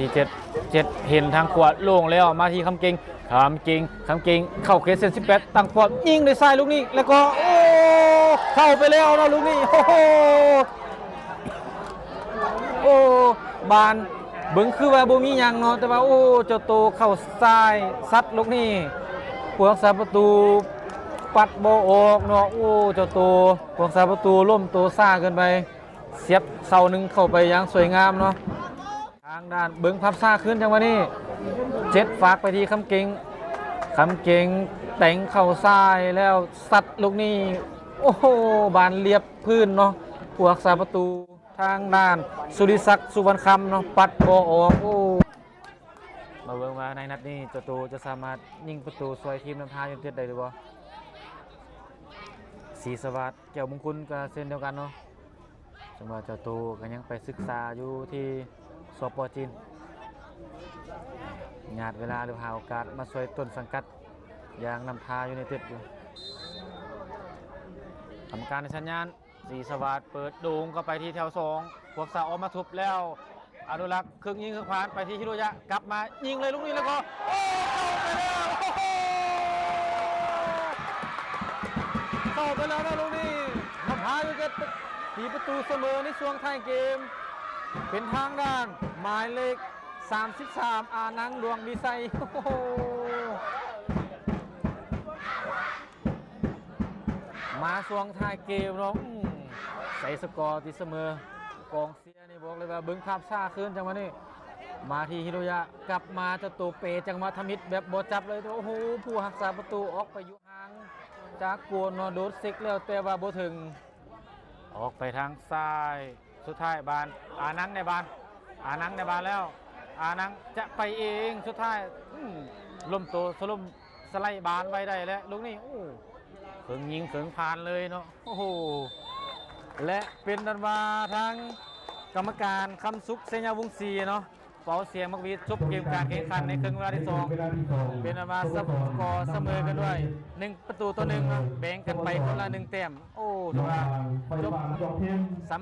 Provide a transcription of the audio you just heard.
ທີ່ເຈັດ ເຈັດ ເຫັນທາງຂວາໂລ່ງແລ້ວ ມາທີ່ຄຳເກັ່ງ ຄຳເກັ່ງ ຄຳເກັ່ງ ເຂົ້າເຂດເສັ້ນສິບແປດ ຕັ້ງປ້ອມ ຍິງດ້ວຍຊ້າຍລູກນີ້ ແລ້ວກໍ ໂອ້ ເຂົ້າໄປແລ້ວເນາະລູກນີ້ ໂອ້ໂຫ ໂອ້ ບານ ເບິ່ງຄືວ່າບໍ່ມີຫຍັງເນາະ ແຕ່ວ່າ ໂອ້ ເຈົ້າໂຕເຂົ້າຊ້າຍ ຊັດລູກນີ້ ຜູ້ຮັກສາປະຕູປັດບໍ່ອອກເນາະ ໂອ້ ເຈົ້າໂຕ ຜູ້ຮັກສາປະຕູລົ້ມໂຕຊ້າເກີນໄປ ສຽບເສົາໜຶ່ງເຂົ້າໄປຢ່າງສວຍງາມເນາະ. ທາງດ້ານເບິ່ງພາບຊ້າຄືນ ຈັງຫວະນີ້ ເຈັດ ຝາກໄປທີ່ຄຳເກັ່ງ ຄຳເກັ່ງແຕ່ງເຂົ້າຊ້າຍແລ້ວຊັດລູກນີ້ ໂອ້ໂຫ ບານລຽບພື້ນເນາະ ຜູ້ຮັກສາປະຕູ ທາງດ້ານສຸລິສັກ ສຸວັນຄຳເນາະ ປັດບໍ່ອອກ ໂອ້ ມາເບິ່ງວ່າໃນນັດນີ້ເຈົ້າໂຕຈະສາມາດຍິງປະຕູຊ່ວຍທີມນ້ຳທາຢູໄນເຕັດໄດ້ຫຼືບໍ່? ສີສະຫວາດ ແກ້ວມຸງຄຸນກໍເຊັ່ນດຽວກັນເນາະ ຈັ່ງວ່າເຈົ້າໂຕກໍຍັງໄປສຶກສາຢູ່ທີ່ ສປ ຈີນ ຍາດເວລາ ຫຼືຫາໂອກາດມາຊ່ວຍຕົ້ນສັງກັດຢ່າງນ້ຳທາຢູໄນເຕັດຢູ່ ກຳມະການໃຫ້ສັນຍານ ສີສະຫວາດເປີດໂດ່ງເຂົ້າໄປທີ່ແຖວສອງ ພວກສາອອກມາທຸບແລ້ວ ອະນຸລັກ ຄຶກຍິງຄຶກຜ່ານໄປທີ່ຮິໂຣຍະ ກັບມາຍິງເລີຍລູກນີ້ ແລ້ວກໍ ໂອ້ ເຂົ້າໄປແລ້ວ ໂອ້ໂຫ ເຂົ້າໄປແລ້ວນະລູກນີ້ ນຳພາຢູເຕັດ ຕີປະຕູສະເໝີໃນຊ່ວງທ້າຍເກມ ເປັນທາງດ້ານໝາຍເລກສາມສິບສາມ ອານັງ ດວງວິໄຊ ໂອ້ໂຫ ມາຊ່ວງທ້າຍເກມເນາະ ອືມ ໃສ່ສະກໍຕີສະເໝີ ກອງເຊຍນີ້ບອກເລີຍວ່າເບິ່ງພາບຊ້າຄືນ ຈັງຫວະນີ້ ມາທີ່ຮິໂຣຍະ ກັບມາເຈົ້າໂຕເປ ຈັງຫວະທຳອິດແບບບໍ່ຈັບເລີຍ ໂອ້ໂຫ ຜູ້ຮັກສາປະຕູອອກໄປຢູ່ຫ່າງຈາກໂກນເນາະ ໂດດເຊັກແລ້ວ ແຕ່ວ່າບໍ່ເຖິງ ອອກໄປທາງຊ້າຍ ສຸດທ້າຍບານ ອານັງໄດ້ບານ ອານັງໄດ້ບານແລ້ວ ອານັງຈະໄປເອງ ສຸດທ້າຍ ອືມ ລົ້ມໂຕສະລົ້ມສະໄລບານໄວ້ໄດ້ແລ້ວລູກນີ້ ໂອ້ ເຄິ່ງຍິງເຄິ່ງຜ່ານເລີຍເນາະ ໂອ້ໂຫ ແລະ ເປັນນັ້ນວ່າທາງກຳມະການ ຄຳສຸກ ໄຊຍະວົງສີເນາະ ເປົ່າສຽງໝາກຫວີດຈົບເກມການແຂ່ງຂັນໃນເຄິ່ງເວລາທີສອງ ເປັນອັນວ່າສະກໍສະເໝີກັນດ້ວຍໜຶ່ງປະຕູຕໍ່ໜຶ່ງເນາະ ແບ່ງກັນໄປຄົນລະໜຶ່ງແຕ້ມ ໂອ້ ຖືວ່າຈົບສຳ